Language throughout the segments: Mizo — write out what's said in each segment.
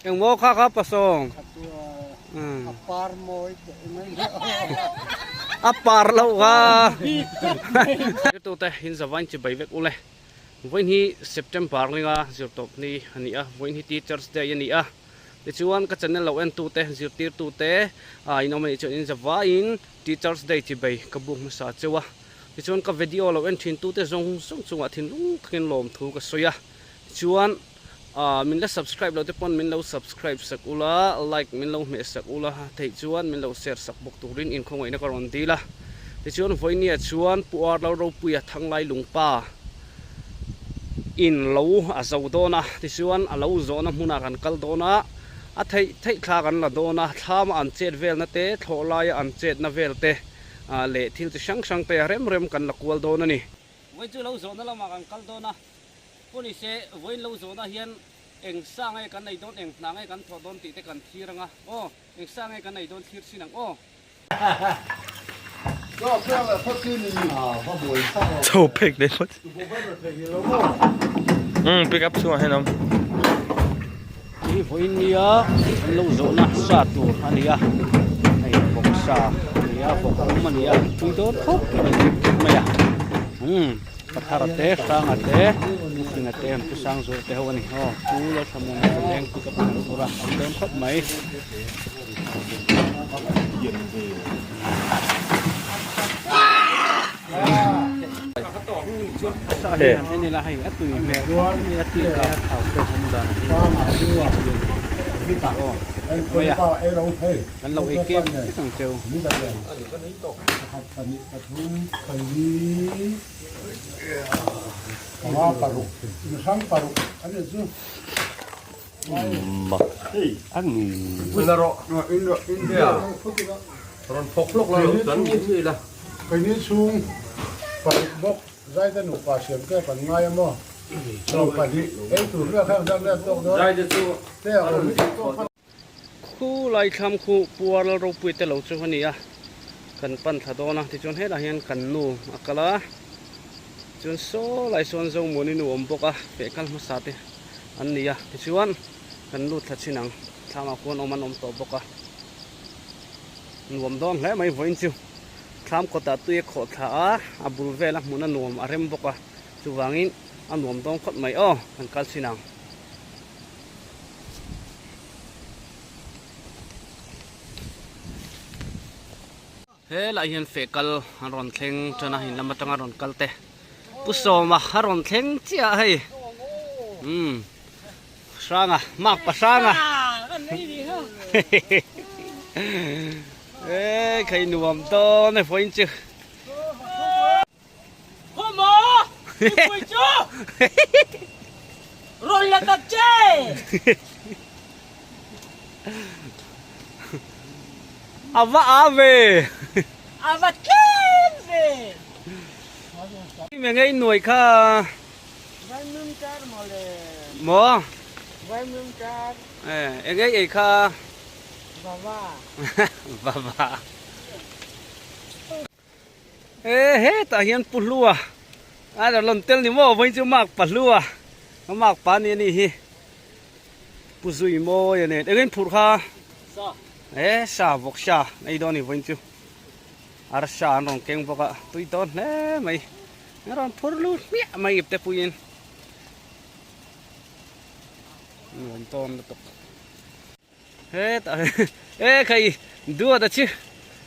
Engmaw kha kha pasawng. A par loh kha. Tute in zavain chi bai vek ule. Vawiin hi September linga zirtawp ni a ni a, vawiin hi Teachers Day a ni a. Tichuan ka channel lo entute zirtirtute in awm a nih chuan in zavaiin Teachers Day chi bai ka buk hmasa cheu a. Tichuan ka video lo en thintute zawng zawng chungah thinlung takin lawmthu ka sawi a. Tichuan Aaa min la subscribe lo te pawn min lo subscribe sak ula, like min lo hmeh sak ula, theih chuan min lo share sak bawk turin inkhawngaihna ka rawn dil a. Tichuan vawinia chuan Pu Arlo Ropuia Thanglai Lungpa in lo a zo dawn a, tichuan a lo zawhna hmunah kan kal dawn a, a theih theih thla kan la dawn a, thlama an chet velna te, thlawh laia an chetna vel te leh thil chi hrang hrang te rem rem kan la kual dawn a ni. Vawi chu lo zawhna lamah kan kal dawn a. Pawh ni se, vawiin lo zawhna hian eng sa nge kan nei dawn, eng hna nge kan thawh dawn tih te kan thlir ang a, aw, eng sa nge kan nei dawn thlir chin ang aw. Chho phek leh phawt. Umm pick up chhungah hian a awm. Hi vawiin nia an lo zawhna sa tur a ni a, hei vawksa a ni a, vawk awm a ni a, tui dawn khawp mai thip thip mai a, umm pathar te hranga te nutlinga te an pu sang zual te ho a ni aw pu Lalthlamuana te leng pick up an tur a an dawn khawp mai. Keini chhung paruk bawk Zaida nupa siam te kan ngai a maw? Chaw pahnih ei tur vel kha engzat nge tawk dawn? Te a awm hi tawk kha. Khu lai thlam khu puar lal ropui te lo chu a ni a, kan pan thla dawn a, tichuan helaiah hian kan nu a kal a, chuan saw lai sawn Zomuani nu a awm bawk a, feh kal hmasa te an ni a, tichuan kan lut thla chin ang, thlamah khuan awm an awm tawh bawk a, nuam dawn hle mai vawiin chu. Thlam kawtah tui a khawh thla a, a bul vela hmun a nuam a rem bawk a, chuvangin a nuam dawn khawp mai aw, kan kal chin ang. Helaiah hian feh kal an rawn thleng tan a, in lam atanga rawn kal te Pu Sawma a rawn thleng chiah a hei, umm Hranga Makpa Hranga Eee khai nuam dawn e vawiin chu. Khawma mipui chu rawn la ta che. A va a ve. A va tlem ve. Mei ngei nuai kha. Vaimim tar mawle. Maw? Vaimim tar. Eh, eng ei ei kha? Vava. Vava. Eh, hetah hian Pu Hlua. A lo lawn tel ni maw? Vawiin chu Mark Pa Hlua. A Mark Pa ni a nih hi. Pu Zui mawi a nen. Eng in phurh kha? Sa. Eh, sa vawk sa ei dawn a ni vawiin chu. Arsa an rawn keng bawk a, tui dawn hle mai. A rawn phur lut hmiah mai ipte puiin nuam tawn lutuk hetah e khai duat a chi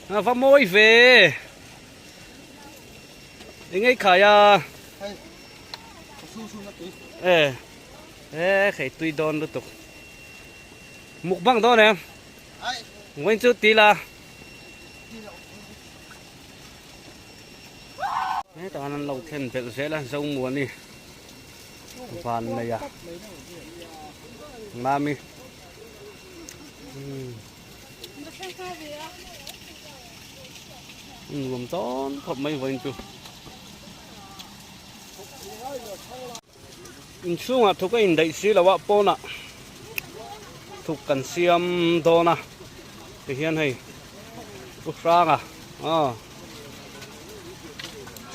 a va mawi ve engei khai a e e khai tui dawn lutuk mukbang dawn em ngawin chu ti la. Hetah hian an lo thlen belh zel a Zomuani van nei a Mami nuam dawn khawp mai vawiin chu inchhungah thuk a indaih si lo a pawnah thuk kan siam dawn a tihian hei pu hranga aw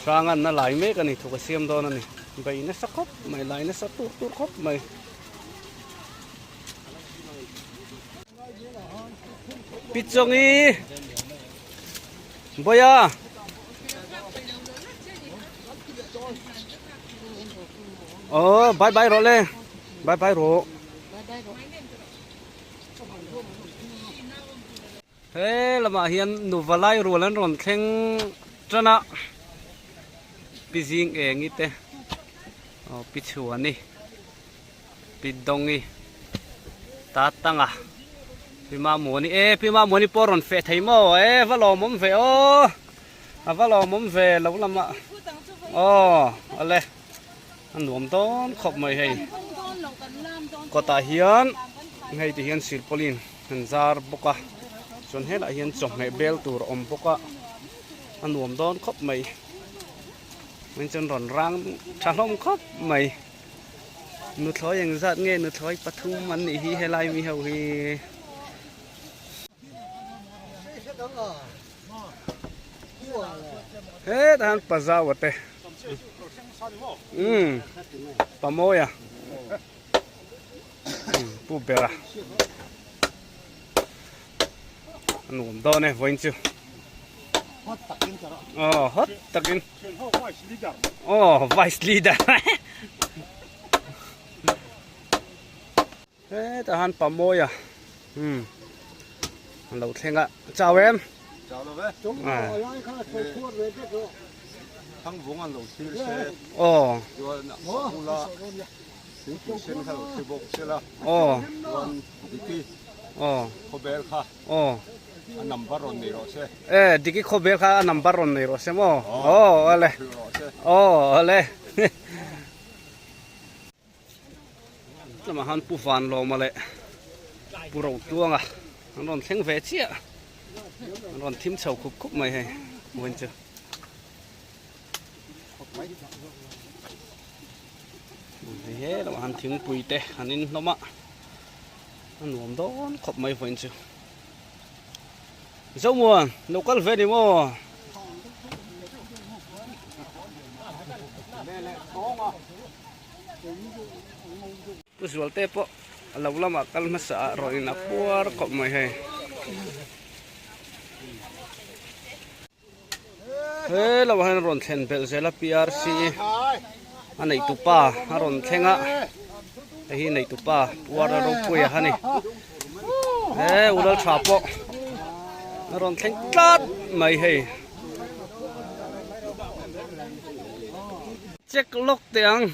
hranga na lai mek a ni thuk a siam dawn a ni bei nasa khawp mai lai nasa tur tur khawp mai. Pi Chawngi Bawia. Aw bye bye rawh le bye bye rawh. He lamah hian nuva lai rual an rawn thleng tan a pi zing eng i te aw pi chhuani pi dawngi ta tanga pi mamuani e pi mamuani pawh a rawn feh thei maw e va lawmawm ve aw a va lawmawm ve lo lamah aw awle a nuam dawn khawp mai hei kawtah hian hei ti hian silpauline an zar bawk a chuan helaiah hian chawhmeh bel tur a awm bawk a a nuam dawn khawp mai tin chuan rawn rang tha hlawm khawp mai nuthlawi engzat nge nuthlawi pathum an nih hi helai mi ho hi. Hetah hian Pazaua te umm Pamawia Pu Bera a nuam dawn e vawiin chu aw hot takin aw vice leader Hetah han Pamawia umm an lo thleng a chau em? Chau lo ve. Thangvung an lo thlir se. Aw. Chuan Sakula thingpui sen kha lo thlir bawk se la. Aw. Chuan Diki Aw. khawbel kha Aw. a number rawn nei rawh se. E Diki khawbel kha a number rawn nei rawh se maw? Aw ale. Aw ale. Tlama han Pu Vanlawma leh Pu Rotuanga an rawn thleng ve chiah an rawn thim chho khup khup mai hei vawiin chu. He lamah han thingpui te an in hlawm a a nuam dawn khawp mai vawiin chu. Zomuan lo kal ve ni maw? Pu Zualte pawh a lo lamah kal hmasa ah rawn in a puar khawp mai hei. He lo ah hian rawn thlen belh zel a PRC a neihtu pa a rawn thleng a hei hi neihtu pa puar a ropui a ni he ulal tha pawh a rawn thleng tlat mai hei. Check lawk teh ang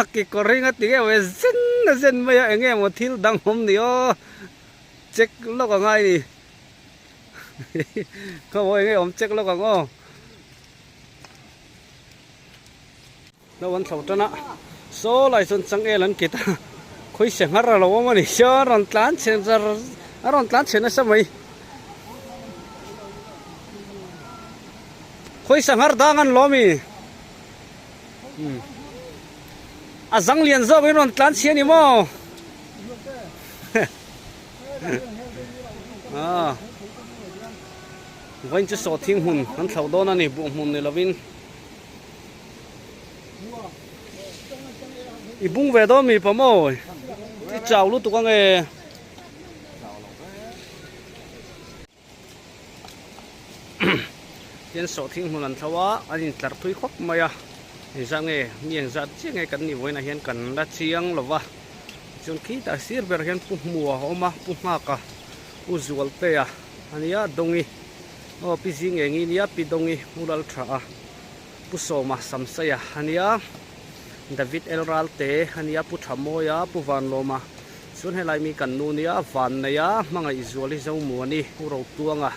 a kekawr hi nga ti nge maw zen a zen mai a eng nge maw thil dang awm ni aw check lawk a ngai ni khaw eng nge awm check lawk ang aw lo an thlo tan a saw lai chuan changel an kit a khawi se nghar a lo awm a ni chuan rawn tlan chhe zar a rawn tlan chhe nasa mai khawi sanghar dang an lawm i a zang lian zawk in rawn tlan chhe a ni maw ah vawiin chu sawhthing hmun an thlo dawn a ni buh hmun ni lovin. I bung ve dawn mi pa maw i chau lutuk ang e. Tian sawhthing hmun an thlo a an intlar thui khawp mai a engzah nge mi engzah chiah nge kan nih vawiinah hian kan la chiang lo va chuan khitah sir ber hian pu hmua a awm a pu nghaka u zualtea a nia dawngi aw pi zingengi nia pi dawngi u lal tha a. Pu Sawma Samsaia a nia, David El Ralte a nia, Pu Thamawia, Pu Vanlawma chuan helai mi kan nu nia, Vanneia, Hmangaihzuali Zomuani, Pu Rotuanga,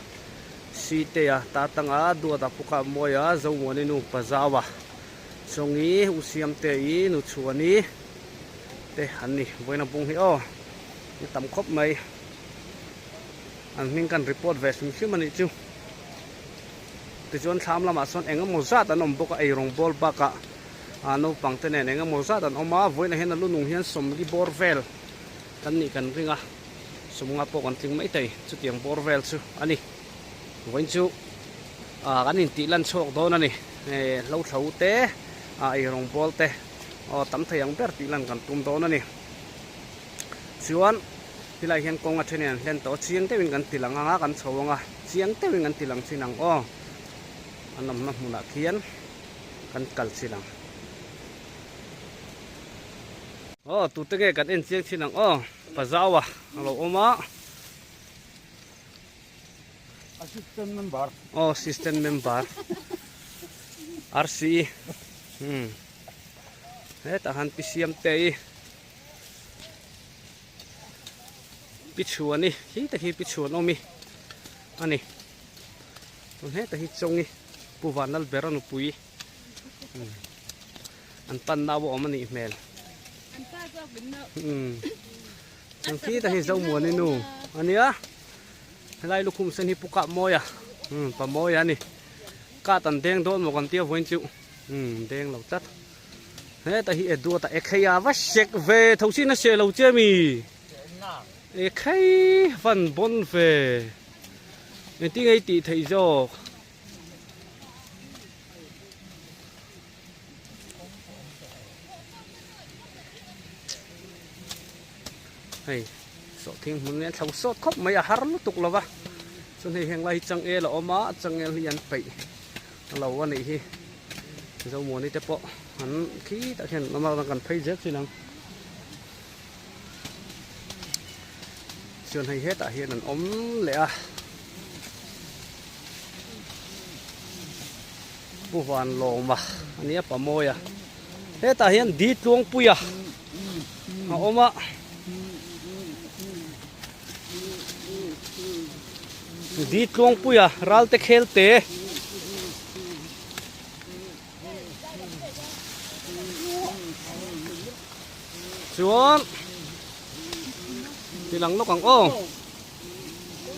Sitea, Tatanga, Duata, Pu Kapmawia, Zomuani nu Pazaua, Chawngi, U Siamtei, Nu Chhuani te an ni. Vawiina bung hi aw, i tam khawp mai. An hming kan report ve hrim hrim a nih chu. Tichuan thlam lamah sawn eng emaw zat an awm bawk a, eirawng bawl bakah ah naupang te nen eng emaw zat an awm a, vawiinah hian a lu nung hian sawmli bawr vel kan nih kan ring a, sawmnga pawh kan tling mai thei chutiang bawr vel chu a ni. Vawiin chu ah kan intih lan chhuak dawn a ni, eh hlo thlo te ah eirawng bawl te aw tam thei ang ber tih lan kan tum dawn a ni. Chuan. Khilai hian kawng a thenin an hlen tawh a, chiang deuhin kan ti lang ang a, kan chho ang a, chiang deuhin kan ti lang thin ang aw. An awmna hmunah khian kan kal thin ang. Aw tute nge kan en chiang thin ang aw, Pazaua a lo awm a. Assistant member. Aw assistant member. RCE. Hmm. Hetah han pi siam te i. Pi chhuan i khi te khi pi chhuan awm i a ni tun heta hi chawngi pu vanlal ber a nupui an pan nau a awm a nih hmel umm chuan khi te hi zomuani nu a nia helai lukhum sen hi pu kah mawi a umm pa mawi a ni kat an deng dawn maw kan tia vawiin chu umm deng lo tlat. Heta hi Edward a ekhei a va sek ve tho sin a seh lo che mi ekhei van bawn ve engtin nge i tih theih zawk hei sawhthing hmun hi a thlo sawt khawp mai a har lutuk lo va chuan hei heng lai hi changel a awm a changel hi an peih lo a nih hi. Zomuani te pawh an khi tah khian an awm a kan phei zel thin ang chuan hei hetah hian an awm leh a Pu Vanlawma a nia Pamawia hetah hian Di Tluangpuia a awm a Di Tluangpuia Ralte Khelte. Chuan ti lang lawk ang aw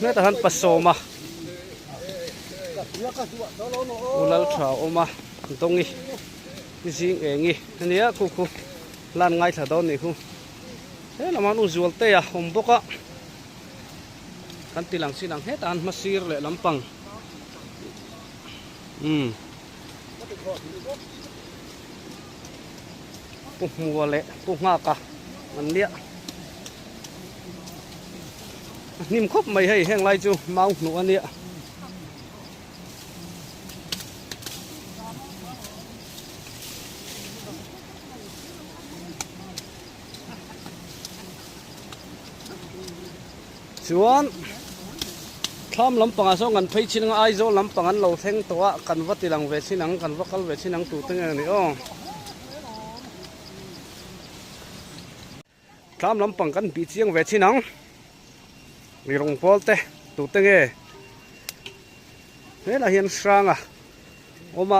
hetah hian pasawma u lal tha a awm a dawngi zing engi ania khu khu lan ngaithla dawn nih khu he lamah hian u zualte a awm bawk a kan ti lang chin ang hetah hian hmasir leh lampang. Umm Pu Hmua leh Pu Nghaka an nia a hnim khawp mai hei heng lai chu mau hnuh a nia. Chuan thlam lampangah sawn kan phei chin ang a, Aizawl lampang an lo thleng tawh a, kan va ti lang ve chin ang, kan va kal ve chin ang tute nge ni aw. Thlam lampang kan bih chiang ve chin ang, mi rawng pawl te tute nge helah hian hrang a awm a,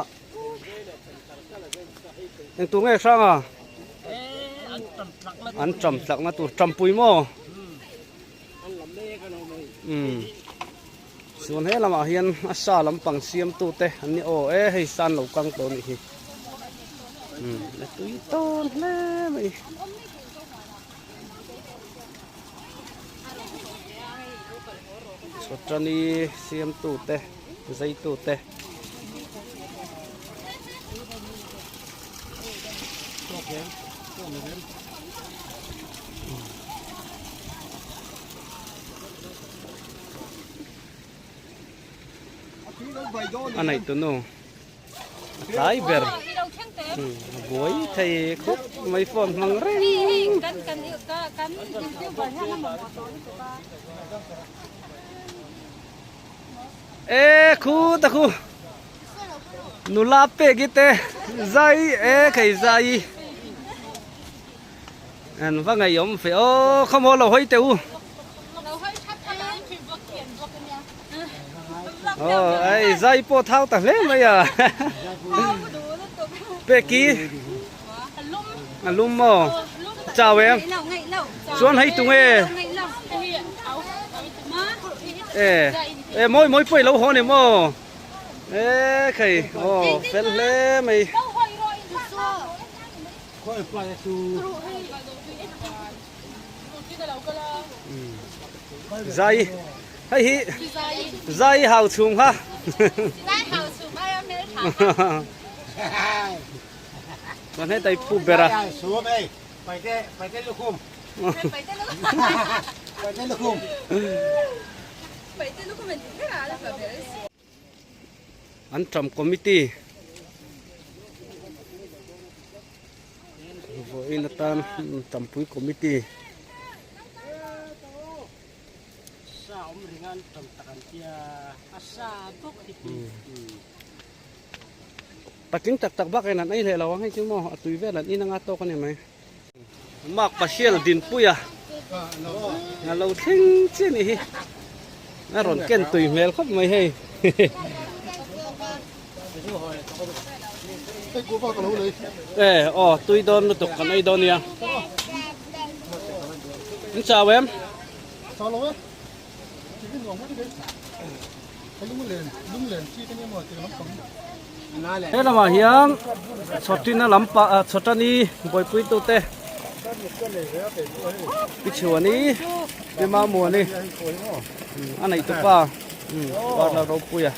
engtur nge hrang a? An ṭam tlakna tur ṭampui maw? Umm chuan he lamah hian a sa lampang siamtu te an ni aw e hei san lo kang tawh anih hi umm a tui tawn hle mai. Chawtani siamtu te zeitu te. A neih tu nu a tlai ber a buai thei khawp mai phone hmang reng. E khu ta khu nula pek i te zai e khei zai an va ngaihawm fe aw khawmaw lo hawi teh u aw ei zai pawh thau ta hle mai a peki a lum maw chau em chuan hei tunge e e mawi mawi pawh i lo haw ni maw e khei aw fel hle mai. Zai hei hi zai hau chhung kha chuan heta i phu ber a. An ṭam committee vawiin atan ṭampui committee. Patling tak tak bak in an ei hleh lo ang hei chu maw a tui vel an in anga tawk a ni mai. Mark Pashial Dinpuia a lo thleng chiah a nih hi a rawn ken tui hmel khawp mai hei. E aw tui dawn lutuk kan ei dawn nia. In chau em? Chau lo e. He lamah hian chhawtina lampa ah chhawtani buaipui tute pi chhuani pi mamuani a neih tupa parla ropuia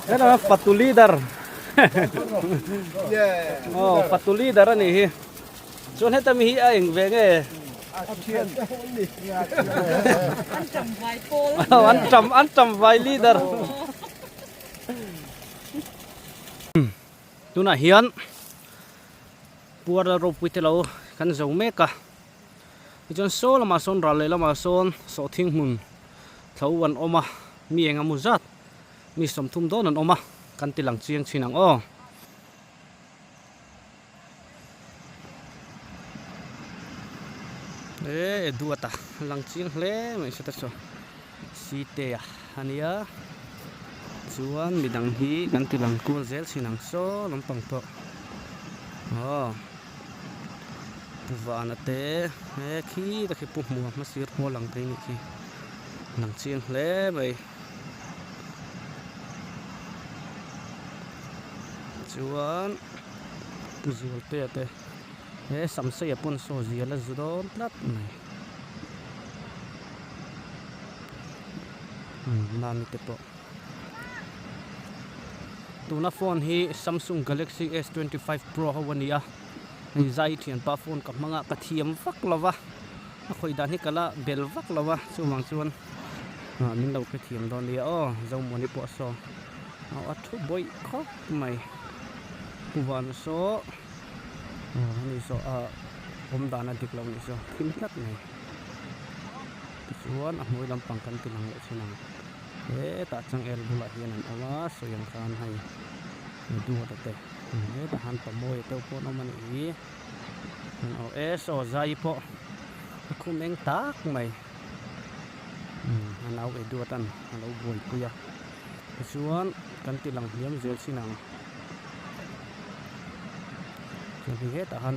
Hello fatu leader oh fatu leader ani hi chuan heta mi hi a eng ve nge an tam vai pawl an tam an tam vai leader tunah hian puar ropui te lo kan zo mek a. Tichuan saw lamah sawn ral leh lamah sawn sawhthing hmun tho an awm a, mi eng emaw zat mi 30 dawn an awm a, kan ti lang chiang thin ang aw. E duat a lang chiang hle mai hre ta chu site a ania chuan midang hi kan ti lang kual zel thin ang saw lampang pawh aw. Vana te he khi te khi pu hmuh a hmasir pawh a lang thei a nih khi lang chiang hle mai chuan pu zualtea te he samsei a pawn saw zial a zu dawn tlat mai mami te pawh. Tuna phone hi Samsung Galaxy S25 Pro ho a ni a, hei zai thianpa phone ka hmang a, ka thiam vak lo va, a khawih dan hi ka la bel vak lo va, chuvang chuan ah min lo hrethiam dawn nia aw, Zomuani pawh a saw aw a thu bawih khawp mai, Pu Vana saw aw ani saw ah awm dan a dik lo nih saw thim tlat mai, tichuan a hnuai lampang kan ti lang leh thin ang. Hetah changel bulah hian an awm a, sawi ang khan hei duat a te hetah han pamawi deuh pawh an awm a nih hi an aw e saw zai pawh a khum eng tak mai a nau e duat an a lo buaipui a tichuan kan ti lang hniam zel chin ang chuan hei hetah han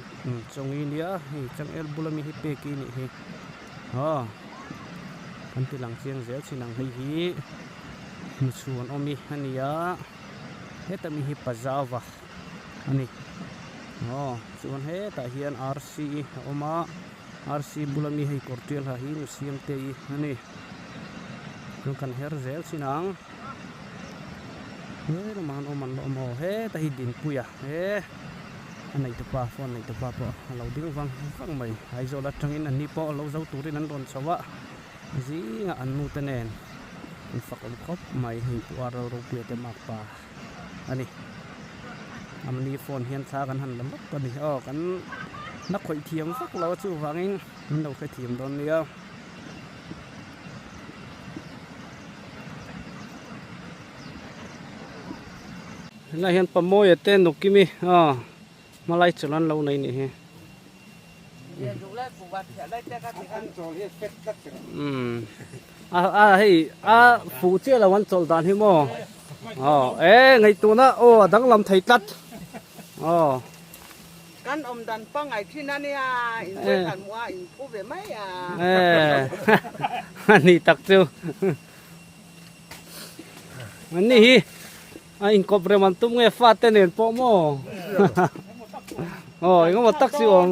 chawngi nia hei changel bula mi hi peki a nih hi. Aw kan ti lang chiang zel chin ang hei hi hnuchhuan awm hi a ni a heta mi hi pazava a ni aw chuan hetah hian rc a awm a rc bula mi hei kawr tial ha hi nu siam te hi a ni chuan kan her zel chin ang he lamah an awm an la awm aw heta hi dinpui a he. A neitupa phone neitupa pawh a lo ding vang vang mai. Aizawl atangin an ni pawh lo zo turin an rawn chho a, zingah an nute nen an fak awm khawp mai. Hei pu Ar Ropuia te makpa a ni. Amni phone hian thla kan han la lawk a ni. Aw kan la khawih thiam vak lo a chuvangin min lo hrethiam dawn nia. Helai hian Pamawia te Nukimi aw hmalai chawlh an lo nei nih hi. Umm a a hei a fuh chiah lo an chawlh dan hi maw aw e ngaihtuahna aw a danglam thei tlat aw. Kan awm dan pangngai thin a nia in vawi khat hmuh a in phu ve mai a. E a ni tak chu. An ni hi a inkawp rem an tum nge fate nen pawh maw aw engemaw tak chu awm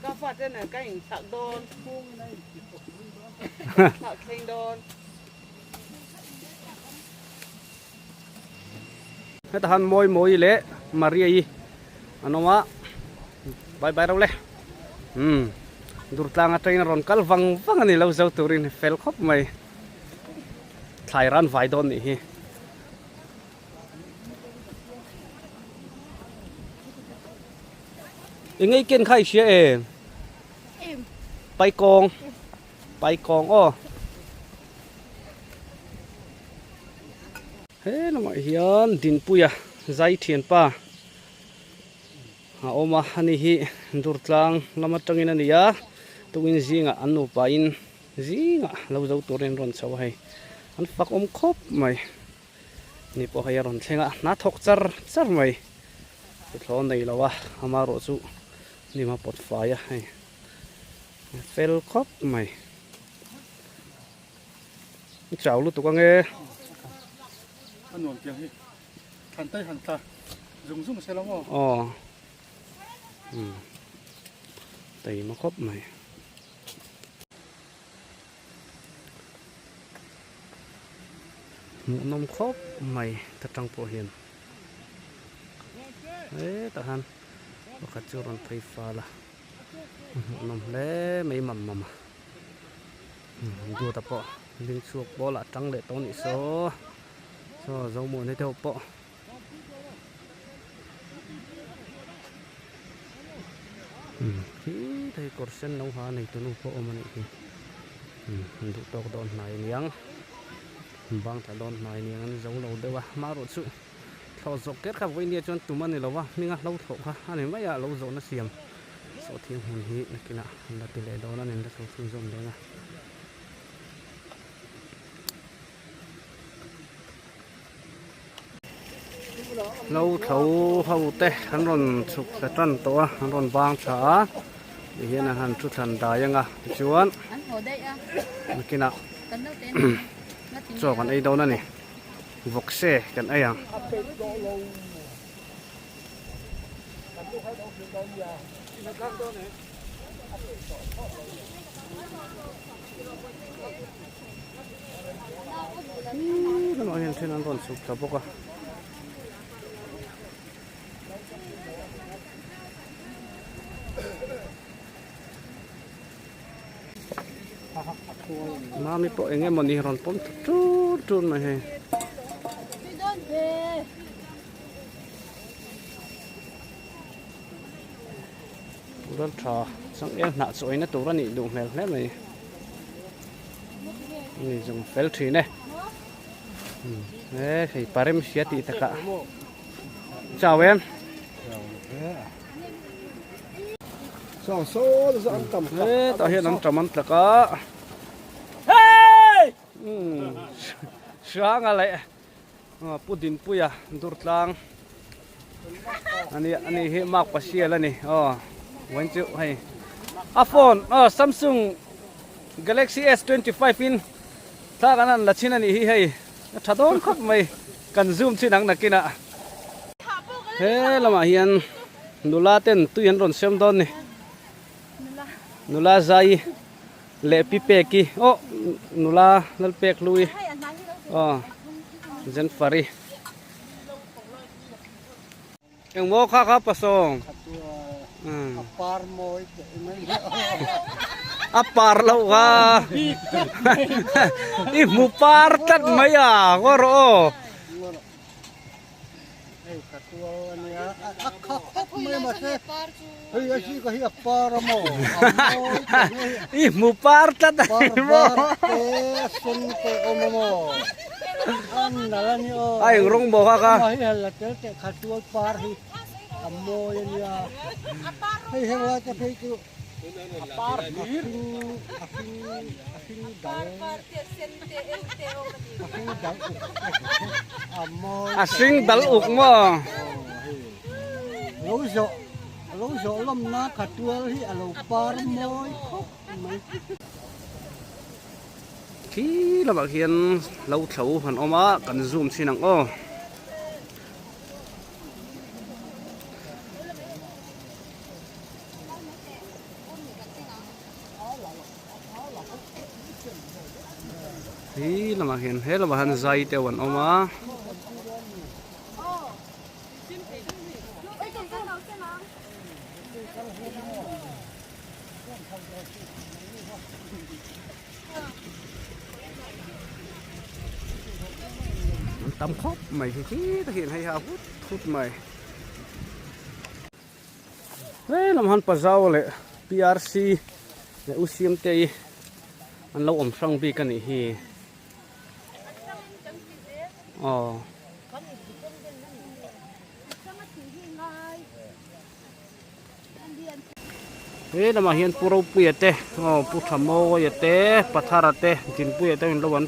Ka fate nen ka inchak dawn chak thleng dawn. Heta han Mawi Mawi leh Maria i an awm a, bye bye reuh le. Umm Durtlang atangin a rawn kal vang vang a ni lo zo turin fel khawp mai. Thlai ran vai dawn nih hi. Eng ei ken kha i hria em? Paikawng. Paikawng aw. He lamah hian Dinpuia zai thianpa a awm a, ani hi Durtlang lam atangin a ni a, tukin zingah an nupa in zingah lo zo turin an rawn chho a hei, an fak awm khawp mai. Ni pawh hei a rawn thleng a, hna thawk char char mai. Tuthlawh nei lo a, amaherawh chu hnim a pawt fai a hei fel khawp mai. I chau lutuk ange. A nuam tiang hi han tai han tla zung zung se lo maw? Aw umm taima khawp mai. Hmuhnawm khawp mai ta tang pawh hian hetah hian pakhat chu a rawn phei fal a hmuhnawm hle mai mam mam a duata pawh ding chhuak pawl ah tang leh tawh a nih saw saw zomuana deuh pawh. Khi thei kawr sen lo ha nei tunu pawh awm a nih hi an duh tawk dawn hnai aniang bang tla dawn hnai aniang an zo lo deuh a amaherawh chu thlawh zawh ker kha vawinia chuan tum a ni lo va hminga hlo thlawh kha a ni mai a lo zawhna siam sawhthing hmun hi nakinah an la ti leh dawn a ni an la chho chhunzawm dawn a. Hlo tho ho te an rawn chhuk thla tan tawh a an rawn bang tha a ti hian an han thu thlan dai ang a tichuan nakinah chaw kan ei dawn a ni vawkse kan ei ang. Lamah hian then an rawn chhuk thla bawk a. Mami pawh eng emaw ni rawn pawm thla tut tut mai hei. Ral tha changel hnah chu awina tur a nih duh hmel hle mai. Ni zawng fel thin e. E hei parem hria tih takah. Chau em. E tah hian an tam an tlak a. Hey! Hranga leh Pu Dinpuia Durtlang ani ani hi Mark Pasial ani aw vawiin chu hei a phone aw Samsung Galaxy S25 in thla kan han la chhin anih hi hei a tha dawn khawp mai kan zoom chin ang nakinah he lamah hian nula ten tui an rawn siam dawn ni nula zai Leh pi peki aw nula lal pek hlui aw Jennifer-i engmaw kha kha pasawng a par mawi teh mai a par loh kha i hmu par tlat mai a ngaw rawh aw. Hei ka tual a nia a kha khawp mai mahse hei a hi ka hi a par a maw a mawi teh mai i hmu par tlat a par var te a sen te a awm a maw a nalh a ni aw a eng rawng maw kha kha amah hi han la tel teh kha tual par hi a mawi a nia hei heng lai te phei chu a par hlir a hring a hring dal a hring dal uk a mawi a hring dal uk maw lo zawh lo zawh lawmna kha tual hi a lo par mawi khawp mai. Khi lamah khian lo thlo han awm a kan zoom chhin ang aw. Hi lamah hian he lamah hian zai deuh an awm a. tam khawp mai hi khi te hian hei ha hut hut mai. He lam han Pazau leh PRC leh U Siamtei an lo awm hrang bik a nih hi. Aw. He lamah hian Pu Ropuia te aw Pu Thamawia te Pathara te Dinpuia te in lo an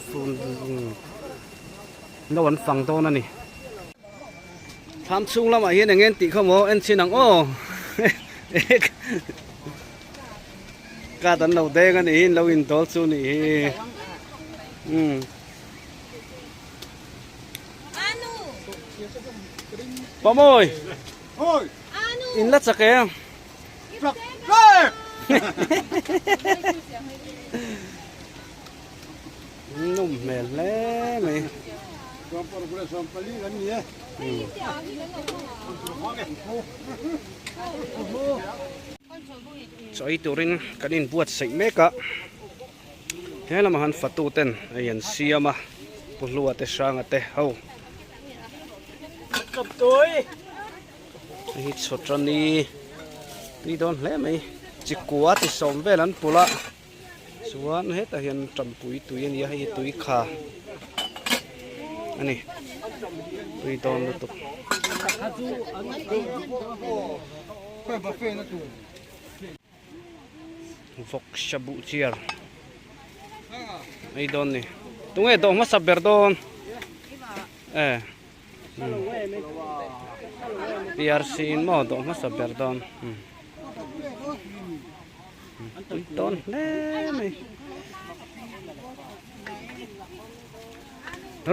lo an fang dawn a ni. Thlam chhung lamah hian eng nge tih kha maw en chhin ang aw Card an lo deng a nih hi an lo indawl chu a nih hi umm. Pamawi in la chak em? Nawm hmel hle mai. Chaw ei turin kan inbuatsaih mek a. He lamah han fatu ten hei an siam a Pu Hlua te Hranga te ho. Hei hi chhawtani tui dawn hle mai chikua ti sawm vel an pulh a chuan hetah hian tampui tui a ni a hei hi tui kha a ni tui dawn lutuk. Vawk sha buh chiar ei dawn ni tunge dawh hmasa ber dawn e PRC in maw dawh hmasa ber dawn pui dawn hle mai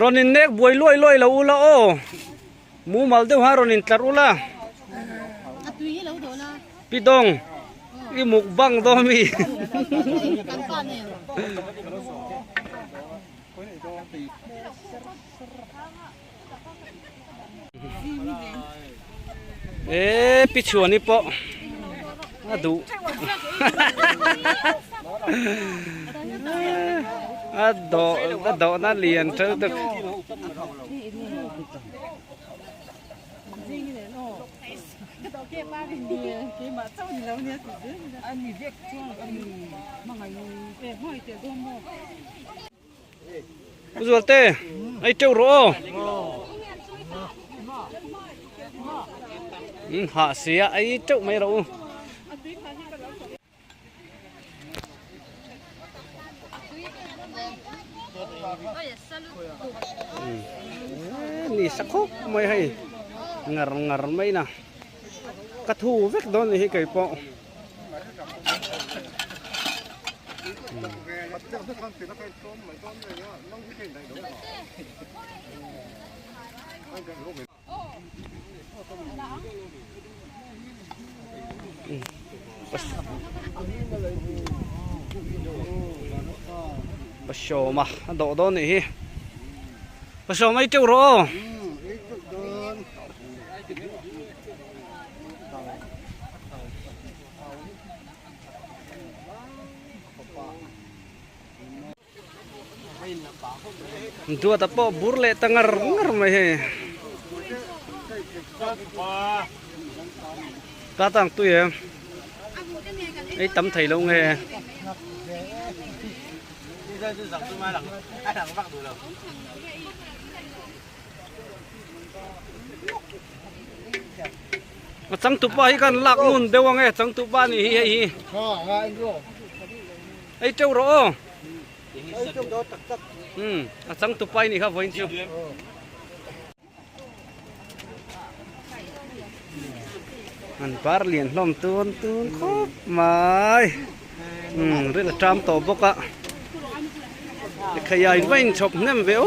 rawn in nek buai luai luai lo ula aw Mumal deuh ha rawn intlar ula. Pi Dawng, i mukbang dawn mi. E pi chhuani pawh a duh. A dawh a dawhna lian ṭeuh deuh. Pu Zualte, ei teuh rawh aw. Hah sia ei teuh mai rawh u. Ni sa khawp mai hei ngar ngar mai na ka thu vek dawn ni hi kei pawh. Pasawma a dawh dawn nih hi Pasawma ei teuh rawh aw Duata pawh bur leh ta ngar ngar mai hei. Ka tang tui em. Ei tam thei lo nge. A changtupa hi kan lak ngun deuh ange changtupa ni hi hei hi. Ei teuh rawh aw. Umm a changtupa i nih kha vawiin chu. An bar lian hlawm tun tun khawp mai. Umm ril a ṭam tawh bawk a. Ekhaya in va inchhawp hnem ve aw.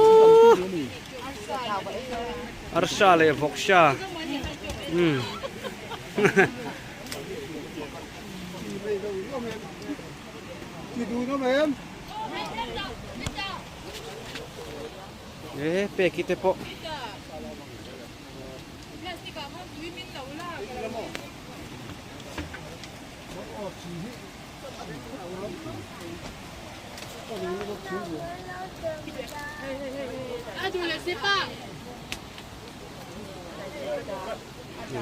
Arsa leh vawksa. Umm. E peki te pawh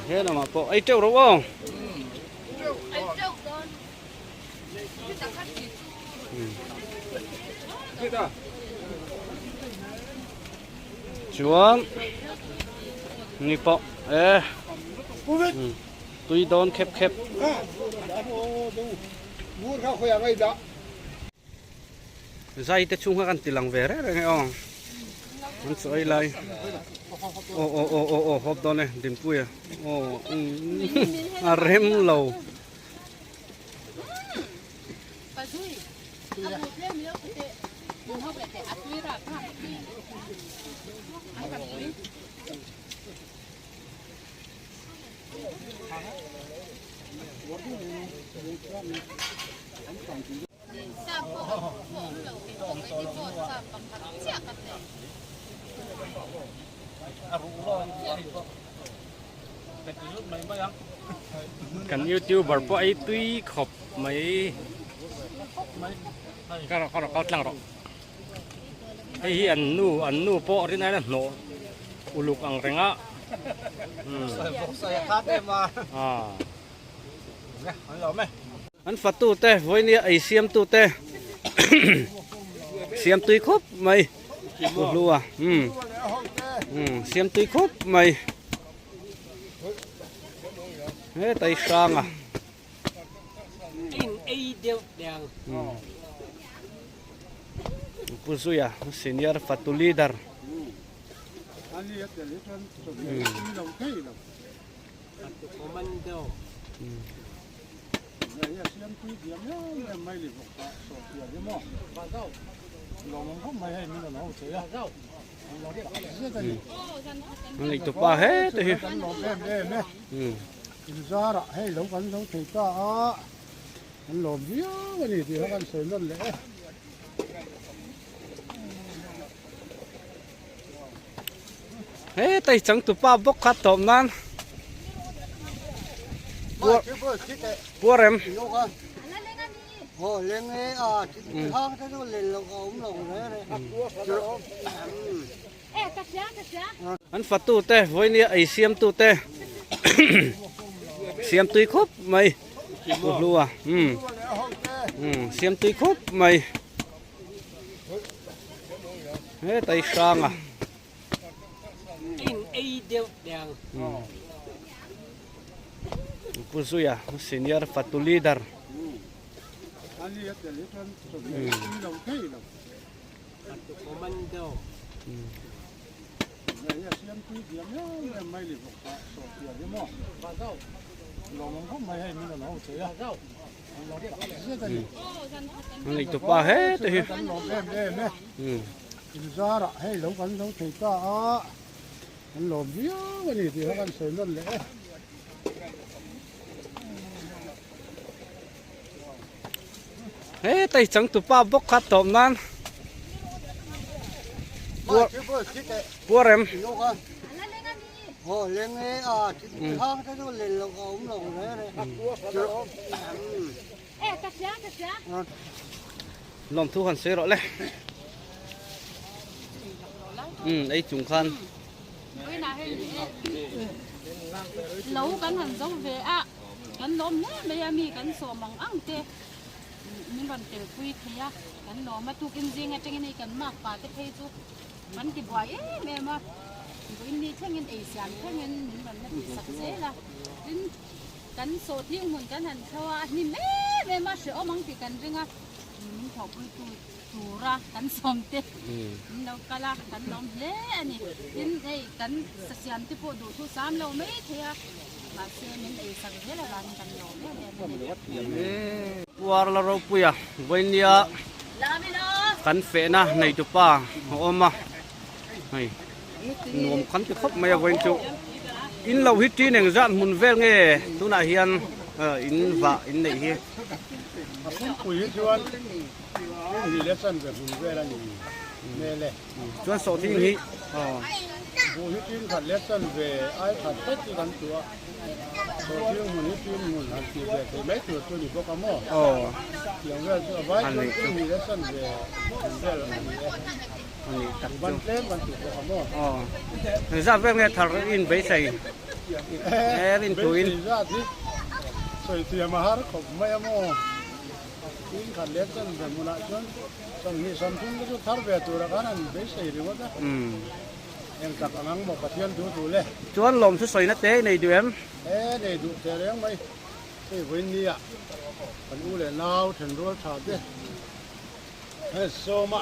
He lamah pawh ei teuh rawh aw. Chuan ni pawh e tui dawn khep khep. Zai te chhung kha kan ti lang ve reng reng e aw an chaw ei lai aw aw aw aw aw hawp dawn e Dinpuia aw a rem lo. Kan youtuber pawh ei tui khawp mai ka rawh ka rawh kal tlang rawh hei hi an nu an nu pawh rin aina hnawh uluk ang reng a An fatu te vawinia ei siam tu te siam tui khawp mai u hlua umm umm siam tui khawp mai hetai hranga Pu Zuia senior fatu leader. Ngaihtuah he te hi. Inzarah hei lo kan lo thei ta a, an lawm viau a ni tih kha kan sawi nawn leh e. Hetai changtupa bawk kha tawp nan puar em. An fatu te vawinia ei siam tu te siam tui khawp mai u hlua umm siam tui khawp mai. Hetai hranga. Pu Zuia senior fatu leader. Ngaihtuah pa he te hi. Kan lawm em em e. Inzarah hei lo kan lo thei ta a, kan lawm viau a ni tih kha kan sawi nawn leh e. Hetai changtupa bawk kha tawp nan puar em. Lawm thu han sawi rawh le. Umm ei chung khan. Lo kan han zo ve a, kan lawm hle mai a mi kan sawm ang ang te min rawn tel pui thei a, kan lawm a tukin zing atangin hei kan mak pa te phei chu Kan ti buai em em a, vawiin ni thlengin ei siam thlengin min rawn la tih sak zel a, tin kan sawhthing hmun kan han thlo a, a hnim em em a, hrehawm ang tih kan ring a, min thawhpui tu tura kan sawm te min lo kal a, kan lawm hle a ni, tin hei kan sa siam te pawh duh thu sam lo mai thei a, mahse min ei sak zel avangin kan lawm em em a ni. Puar la ropuia vawinia kan fehna neitupa a awm a hei nuam khan ti khawp mai a vawiin chu in lo hi tin eng zat hmun vel nge tunah hian in vah in neih hi. A pumpui hi chuan hei leh chanve hmun vel a ni hmel e. Chuan sawhthing hi aw. Buh hi tin khat leh chanve ai khat vek chu kan tu a. Sawhthing hmun hi tin hmun han tih ve theih mai tur chu a ni bawk a maw? Aw. Tiang vel chu a vai chuan tin hnih leh chanve hmun vel a ni e. A nih tak chu. Ban tlem kan tih bawk a maw? Aw. Engzat vel nge thar in beisei? E rin thuin. Beisei zat hi sawi thiam a har khawp mai a maw? Tin khat leh chan ve hmunah chuan sawmhnih sawmthum te chu thar ve tura khan an beisei ringawt a. Eng tak ang ang maw Pathian duh duh le? Chuan lawm chu sawina te i nei duh em? E nei duh teh reng mai. Hei vawiin nia kan u leh nau thenrual tha te he sawma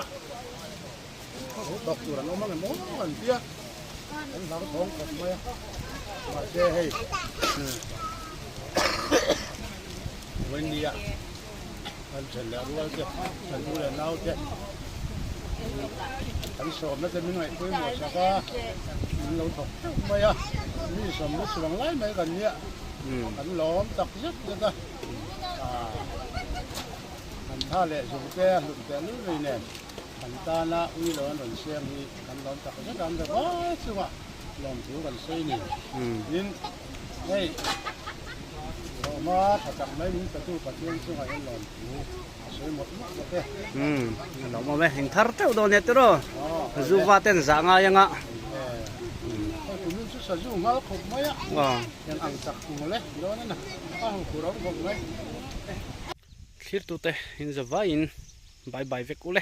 thawk tur an awm ang emaw an tia an hlau thawng khawp mai a mahse hei vawiin nia kan then leh rual te kan u leh nau te kan sawmna te min ngaihpawimawh sak a min lo thawk teuh mai a mi sawmna chuang lai mai kan nia kan lawm tak zet zet a kan tha leh zung te a hlut teh lul vei nen kan tana ui lo an rawn siam hi kan lawm tak zet a an vai chunga lawmthu kan sawi ni tin hei hlawhma tha tak mai min petu Pathian chungah hian lawmthu a sawi mawlh mawlh bawk e. A lawm awm e, in thar teuh dawn nia tiraw zuva ten zah ngai anga. Hei kumin chu sazu nghal khawp mai a, eng ang tak mawle dawn a na a hu khur awm khawp mai. Thlirtute in zavaiin bye bye vek ule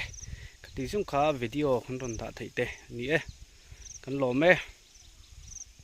ka tih zung kha video kan rawn dah theih te a ni e, kan lawm e.